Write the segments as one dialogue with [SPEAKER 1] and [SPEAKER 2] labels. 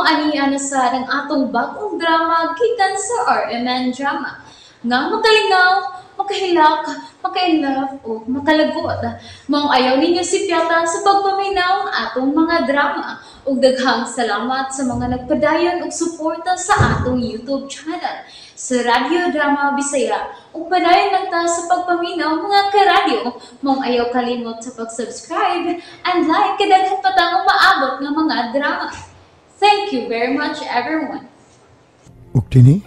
[SPEAKER 1] Ania na sad ang atong bagong drama gikan sa RMN Drama. Nga makalingaw, makahilak, maka-inlove o makalagot. Maong ayaw ninyo sipyata sa pagpaminaw ang atong mga drama. Ug daghang salamat sa mga nagpadayon og suporta sa atong YouTube channel sa Radyo Drama Bisaya. Ug padayon lang ta sa pagpaminaw, mga karadyo. Maong ayaw kalimot sa pag-subscribe and like kay daghan pa tang umaabot nga mga drama. Thank you very much, everyone.
[SPEAKER 2] Ug tini,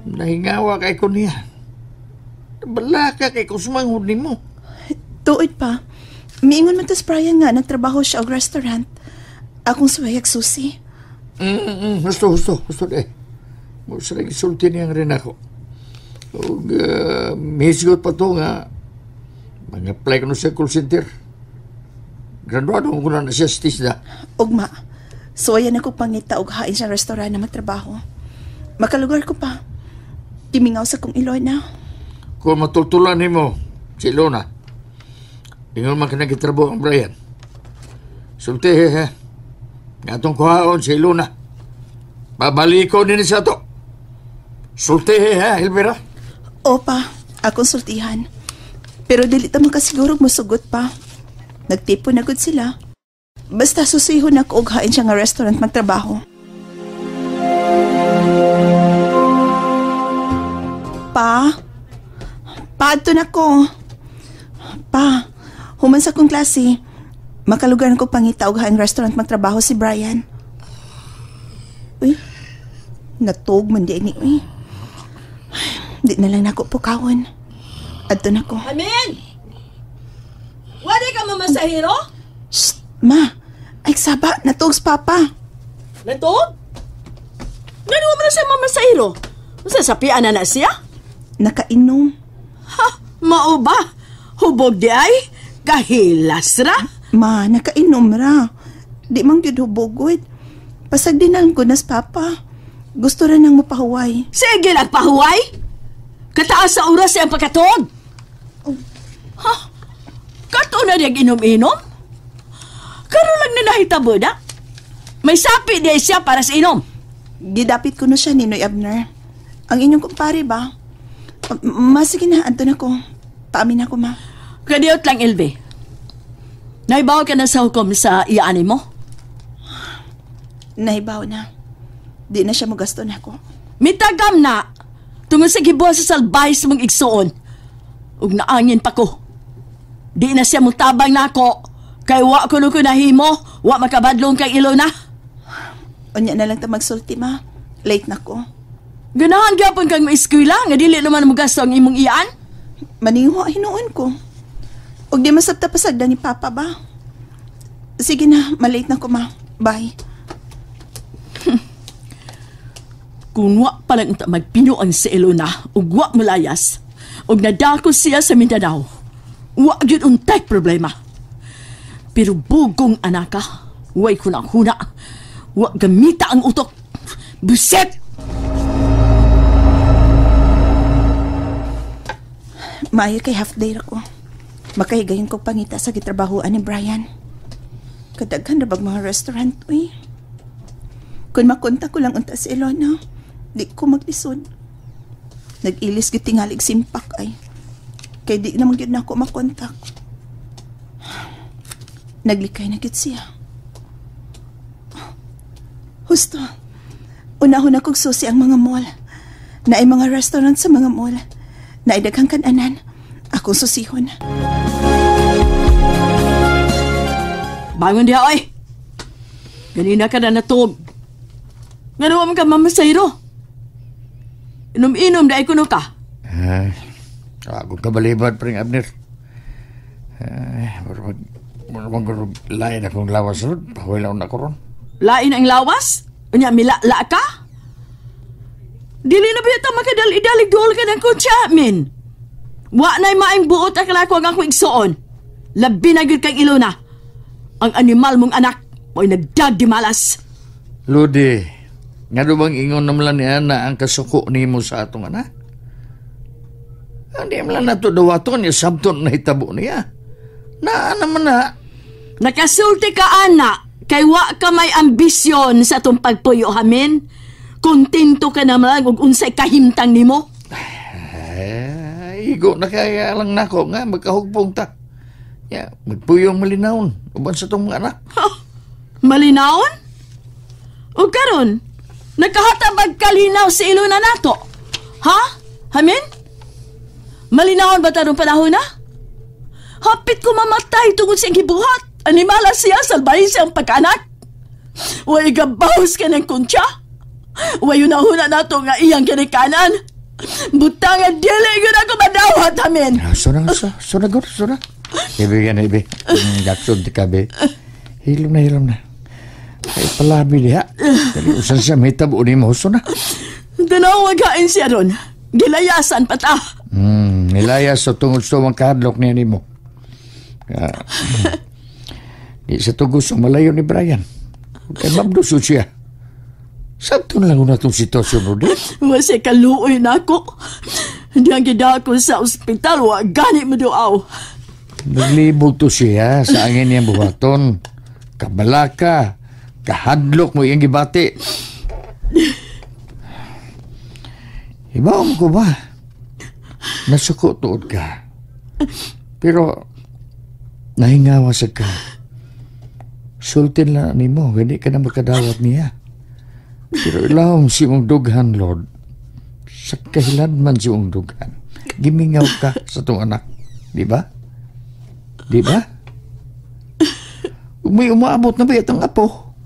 [SPEAKER 3] Nahingawa kay ko niya. Balaka kay ko sumanghod nimo.
[SPEAKER 4] Tuod pa. Miingon man tas Brian nga nagtrabaho siya og restaurant. Akong suwayag susi.
[SPEAKER 3] Husto, husto, husto eh. Mo sa gisulti niyang rin ako. Ug mihisgot pa to nga mga-apply ko no sa call center. Graduado ko na siya sa TISDA.
[SPEAKER 4] Ugma, suwayan ako pangita og hain sa restaurant na magtrabaho. Makalugar ko pa. Timingaw sa kong Ilona.
[SPEAKER 3] Kung matultulan nimo si Ilona, ingon man ka nagkitrabaho ang Brian. Sulti, ha? Nga atong kuhaon si Ilona. Babaliko din siya to. Sulti, ha, Elvira?
[SPEAKER 4] Opa, akong sultihan. Pero dili ta makasiguro musugot pa. Nagtipo na gud sila. Basta susihon ako og hain siya nga restaurant magtrabaho. Pa? Pa, adto na ko. Pa, human sa kong klase, makalugar ko pangita og hain restaurant magtrabaho si Brian. Uy, natug man di ni, uy. Ay, di na lang nako pukawon. Adto na ko.
[SPEAKER 5] Amin! Wala ka mamasahero?
[SPEAKER 4] Shh, ma. Ay, saba, natug si Papa.
[SPEAKER 5] Natug? Ngano man na siya mamasahero? Unsa sapian na na siya?
[SPEAKER 4] Nakainom.
[SPEAKER 5] Ha, mao ba? Hubog di ay? Kahilas ra?
[SPEAKER 4] Ma, nakainom ra. Di man gyud hubog. Pasag din ang gunas, Papa. Gusto ra nang mapahuway.
[SPEAKER 5] Sige lang pahuway? Kataas sa oras siyang pagkatuog. Ha? Kato na niyang inom-inom? Karon lang na nahitabo na. May sapi di siya para sa inom.
[SPEAKER 4] Gidapit ko na siya, Ninoy Abner. Ang inyong kumpare ba? Ma, sige na, andun ako. Paamin ako, ma.
[SPEAKER 5] Kadiyot lang, Elvi. Naibaw ka na sa hukom sa iyaani mo?
[SPEAKER 4] Naibaw na. Di na siya magasto na ako.
[SPEAKER 5] Mitagam na! Tungod sa gibuhat sa salbahe sa mong igsuon. Ug naangin pa ko. Di na siya mutabang na ako. Kay wa ko ko nahimo, wa makabadlong kay Ilona.
[SPEAKER 4] Unya na lang ta magsulti, ma. Late na ko.
[SPEAKER 5] Ganahan gyapon kang maeskwela nga dili naman mogasto ang imong iyaan?
[SPEAKER 4] Maninguha hinuon ko. Ug di masabta pasagda ni Papa ba? Sige na, malate na ko, ma. Bye.
[SPEAKER 5] Kung wa pa lang unta magpinuan si Ilona ug wa molayas, ug nadako siya sa Mindanao, wa gyud untay problema. Pero bugong anaka, way kuna-kuna, wa gamita ang utok. Buset!
[SPEAKER 4] Maayo kay half day ra ko. Makahigayon ko pangita sa gitrabahoan ni Brian. Kadaghan ra bag mga restaurant, uy. Kung makontak ko lang unta si Ilona, di ko maglisod. Nag-ilis gyud tingalig simpak ay. Kay di naman gyud nako makontak. Naglikay na gyud siya. Husto. Unahon akong susi ang mga mall. Naay mga restaurant sa mga mall. Naay daghang kananan. Akong susihon.
[SPEAKER 5] Bangon diha, oy! Ganina ka na natug. Ngano man ka mamasayro? Inom-inom dahil kuno ka.
[SPEAKER 3] Ay, ako kabalibad, Pring Abner. Ay, murag lain akong lawas ron. Pahuwi lang ako ron.
[SPEAKER 5] Lain ang lawas? Unya, mila-la ka? Dili na ba yata makadali-dalig duol ka ng kutsa, min? Wa na'y maing buot ang kalako ang akong igsoon. Labi na gyud kang Ilona. Ang animal mong anak, mo'y nagdagdimalas.
[SPEAKER 3] Lodi, nga do bang ingon naman niya na ang kasuko nimo sa atong anak? Hindi man lang nato dawaton, yung sabton na hitabo niya. Naa naman na.
[SPEAKER 5] Nakasulti ka, anak. Kay wa ka may ambisyon sa atong pagpuyo, Hamin. Kontento ka naman og unsay kahimtang nimo.
[SPEAKER 3] Eh, igo na kaya lang nako nga magkahugpong ta. Ya, magpuyong malinawon uban sa tong mga anak.
[SPEAKER 5] Malinawon? O karon, nagkahatabag kalinaw si Ilona nato. Ha? Hamin? Malinawon ba tarong panahon na? Hapit ko mamatay tungod sa iyang gibuhat. Animala siya, salbahin siya ang pagkaanak. Way gabaws ka ng kuntya. Way unahuna nato nga iyang kinikanan. Butangan dili yun ako madawat, Hamin.
[SPEAKER 3] Sura. Ibi ka na, ibi. Gaksun ti kabi. Hilom na. Ay, palabi diha. Dali, usan siya may tabo ni mo. Sura.
[SPEAKER 5] Tanawag hain siya ron. Gilayasan pa ta.
[SPEAKER 3] Nilayas sa tungod sa mga kahadlok niya ni mo. Di sa tugos ang malayo ni Brian. Kay mabduso siya. Sabto na lang na itong sitwasyon, Rudy.
[SPEAKER 5] Masay kaluoy na ako. Hindi ang gidako sa ospital. Wa gani mo doaw.
[SPEAKER 3] Naglibog to siya sa angin niyang buhaton. Kabalaka. Kahadlok mo iyang gibati. Ibaw mo ko ba? Nasuko tuod ka. Pero nahingawa sa ka. Sultin lang nimo, hindi ka na makadawat niya. Pero ilawom si mong dughan, Lord. Sa kahilanman si mong dughan. Gimingaw ka sa tong anak. Di ba? Di ba? May umaabot na ba itong apo?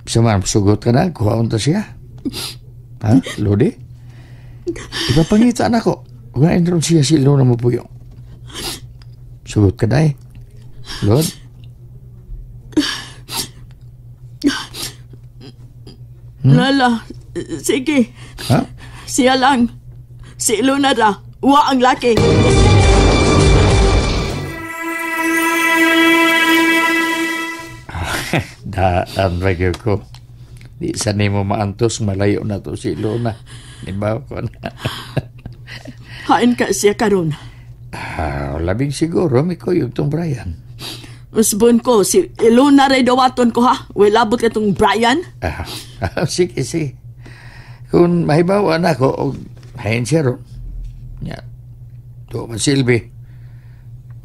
[SPEAKER 3] Sama, sugot ka na. Kuhaon ta siya. Ha, Lodi? Ipapangita na ko. Kuhain ron siya si Lona Mapuyong. Sugot ka na eh. Lord?
[SPEAKER 5] Lala, sige. Ha? Siya lang. Si Luna ra. Wa ang laki.
[SPEAKER 3] Daan ba ko? Di sa nimo maantos, malayo na to si Luna. Di ba ko na?
[SPEAKER 5] Hain ka siya karon.
[SPEAKER 3] Labing siguro, may kuyog tong Brian.
[SPEAKER 5] Usbon ko, si Ilona rin dawaton ko ha. Way labot ka tong Brian.
[SPEAKER 3] Sige, sige. Kung mahibawan ako, hain siya ron. Ya. Ito man silbi.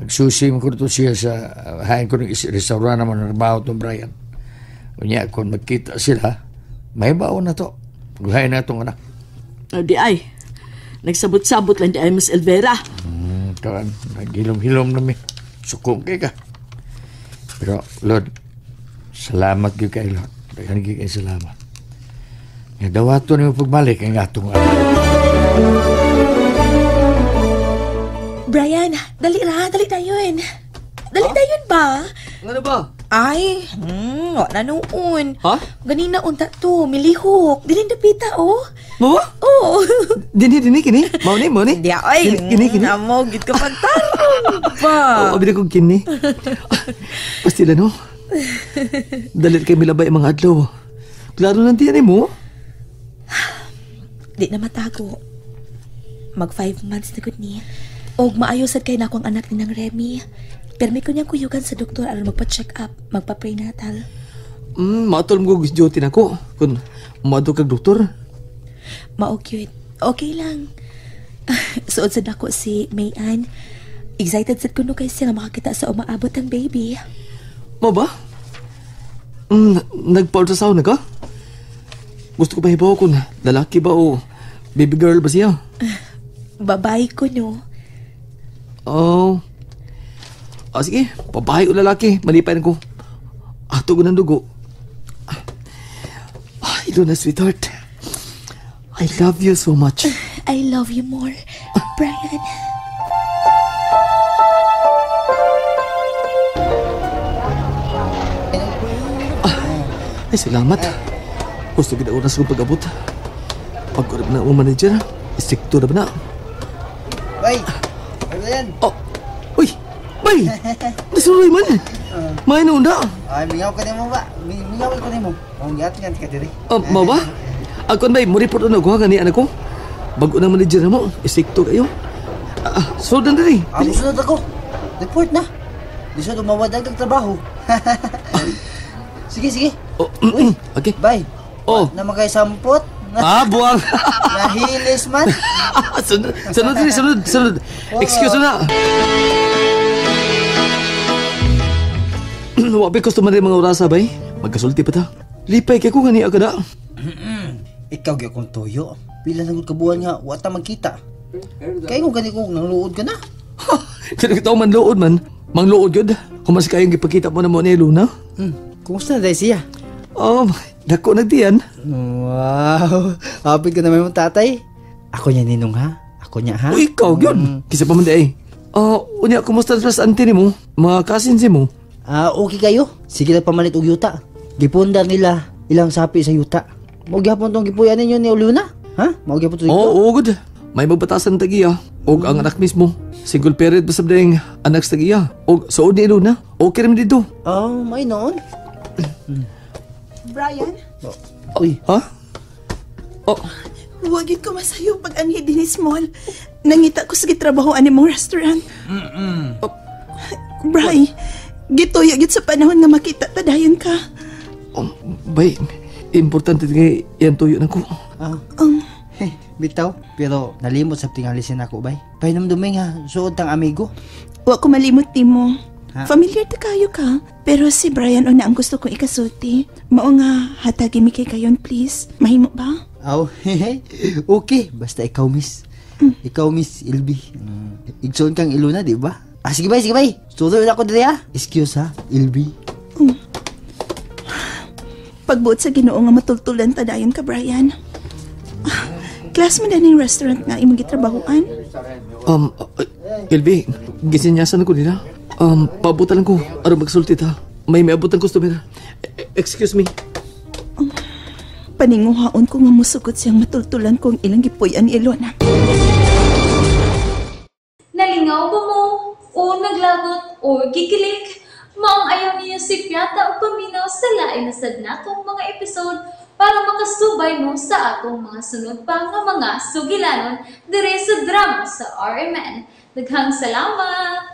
[SPEAKER 3] Magsusim ko to siya sa, hain ko ng restaurant naman ng trabaho tong Brian. Unya, kung magkita sila, mahibawan na to. Hain na itong anak.
[SPEAKER 5] O di ay, nagsabot-sabot lang di ay Miss Elvera.
[SPEAKER 3] Kaan, naghilom-hilom na mi. Sukong kay ka. Pero, Lord, salamat gyud kay Lord. Daghan gyud kay salamat. Nga dawaton nimo pagbalik ang atong anak.
[SPEAKER 4] Brian, dali ra, dali dayon. Dali dayon ba?
[SPEAKER 6] Ano ba?
[SPEAKER 4] Ay, wa na noon.
[SPEAKER 6] Ha?
[SPEAKER 4] Ganina unta to, milihok. Dili dapita oh.
[SPEAKER 6] Mo?
[SPEAKER 4] Oo.
[SPEAKER 6] Dini kini. Mao ni.
[SPEAKER 4] Di ay.
[SPEAKER 6] Kini.
[SPEAKER 4] Amo gid ka pagtarong ba.
[SPEAKER 6] Oo, abi ko kini. Pastila no. Dali kay milabay mga adlaw. Klaro nang tiyan mo.
[SPEAKER 4] Di na matago. Mag 5 months na gud ni. Og maayo sad kay nako ang anak ni nang Remy. Permi ko niyang kuyugan sa doktor aron magpa-check up, magpa-prenatal.
[SPEAKER 6] Maatol mo duty nako kun moadto kag doktor.
[SPEAKER 4] Mao cute. Okay lang. Suod sad nako si Mayan. Excited sad kuno kay siya nga makakita sa umaabot ang baby.
[SPEAKER 6] Mo ba? Nagpa-ultrasound na ka? Gusto ko pahibaw kung lalaki ba o baby girl ba siya?
[SPEAKER 4] Babae ko no.
[SPEAKER 6] Oh. Sige, babae o lalaki, malipay na ko. Ato ko ng dugo. Ilona, sweetheart. I love you so much.
[SPEAKER 4] I love you more, Brian.
[SPEAKER 6] Ay, salamat. Gusto kita oras kong pag-abot. Pag-urap na ang manager, istrikto na ba na?
[SPEAKER 7] Bay! Ano yan?
[SPEAKER 6] Oh! Uy! Bay! Nasuroy man! May naunda!
[SPEAKER 7] Ay, mingaw ka nimo ba? Mingaw ko nimo. Ang giat nga ka diri.
[SPEAKER 6] Oh, mao ba? Akon bay, mo report na ko gani anak ko. Bago na manager na mo, istrikto kayo. Sunod na diri.
[SPEAKER 7] Ako sunod ako. Report na. Di sa dumawad ang trabaho. Sige, sige.
[SPEAKER 6] Oh,
[SPEAKER 7] Uy.
[SPEAKER 6] okay.
[SPEAKER 7] Bye.
[SPEAKER 6] Oh.
[SPEAKER 7] Na makay sampot.
[SPEAKER 6] Ah, buwang.
[SPEAKER 7] Nahilis man.
[SPEAKER 6] Sunod, sunod, sunod, sunod. Excuse na. Wa pa customer rin mga orasa bay. Magkasulti pa ta. Lipay kay ko nga niya kada.
[SPEAKER 7] Ikaw gyud akong tuyo. Pila na gud ka buwan nga wa ta magkita. Kay ko gani ko nangluod ka na.
[SPEAKER 6] Kaya kita man luod man. Mangluod gyud. Humas kayong gipakita mo na mo ni Luna.
[SPEAKER 7] Kumusta na dahil siya?
[SPEAKER 6] Oh, dako nagdiyan.
[SPEAKER 7] Wow. Hapit ka naman mong tatay. Ako niya ninong ha. Ako niya ha.
[SPEAKER 6] Uy, ikaw gyud. Kisa pa man di ay. Ah, unya kumusta sa auntie nimo? Mga cousins mo?
[SPEAKER 7] Ah, okay kayo. Sige lang pamalit og yuta. Gipundar nila ilang sapi sa yuta. Mao gyapon tong gipuyan ninyo ni Luna? Ha? Mao gyapon to
[SPEAKER 6] Oo, oo, good. May magbatasan tagiya. Og ang anak mismo. Single parent ba sabdeng anak sa tagiya. Og suod ni Luna. Okay rin dito.
[SPEAKER 7] Oh, may noon.
[SPEAKER 4] Brian,
[SPEAKER 7] Uy,
[SPEAKER 6] Ha? Oh,
[SPEAKER 4] huwag yun ko masayo pag anhi din small. Nangita ko sa gitrabaho ani mong restaurant. Bray, gituyo gyud sa panahon nga makita ta dayon ka.
[SPEAKER 6] Oh, bay, importante nga yan tuyo na ko.
[SPEAKER 7] Ah. Hey, bitaw. Pero nalimot sa tingali siya nako bay. Pahinumduming ha, suod tang amigo.
[SPEAKER 4] Wa ko malimot nimo.
[SPEAKER 7] Ha?
[SPEAKER 4] Familiar ta kayo ka. Pero si Brian una ang gusto kong ikasulti. Mao nga hatagi mi kay kayon please. Mahimo ba?
[SPEAKER 7] Aw, hehe. Okay, basta ikaw miss. Ikaw miss Ilbi. Igsoon kang Iluna, di ba? Ah, sige bay, sige bay. Suod na ako diri ha. Excuse ha, Ilbi.
[SPEAKER 4] Pagbuot sa Ginoo nga matultulan ta dayon ka Brian. Ah, class mo na ning restaurant nga imong gitrabahoan.
[SPEAKER 6] LB, gisinyasan ko nila. Pabutan lang ko, aron magsulti ta. May miabutan customer. Excuse me.
[SPEAKER 4] Paninguhaon ko nga musugot siyang matultulan ko ang ilang gipuy-an ni Ilona.
[SPEAKER 1] Nalingaw ba mo? O naglagot o gikilig? Maong ayaw niyo si Piata o paminaw sa lain na sad natong mga episode para makasubay mo sa atong mga sunod pa nga mga sugilanon dire sa drama sa RMN. Daghang salamat!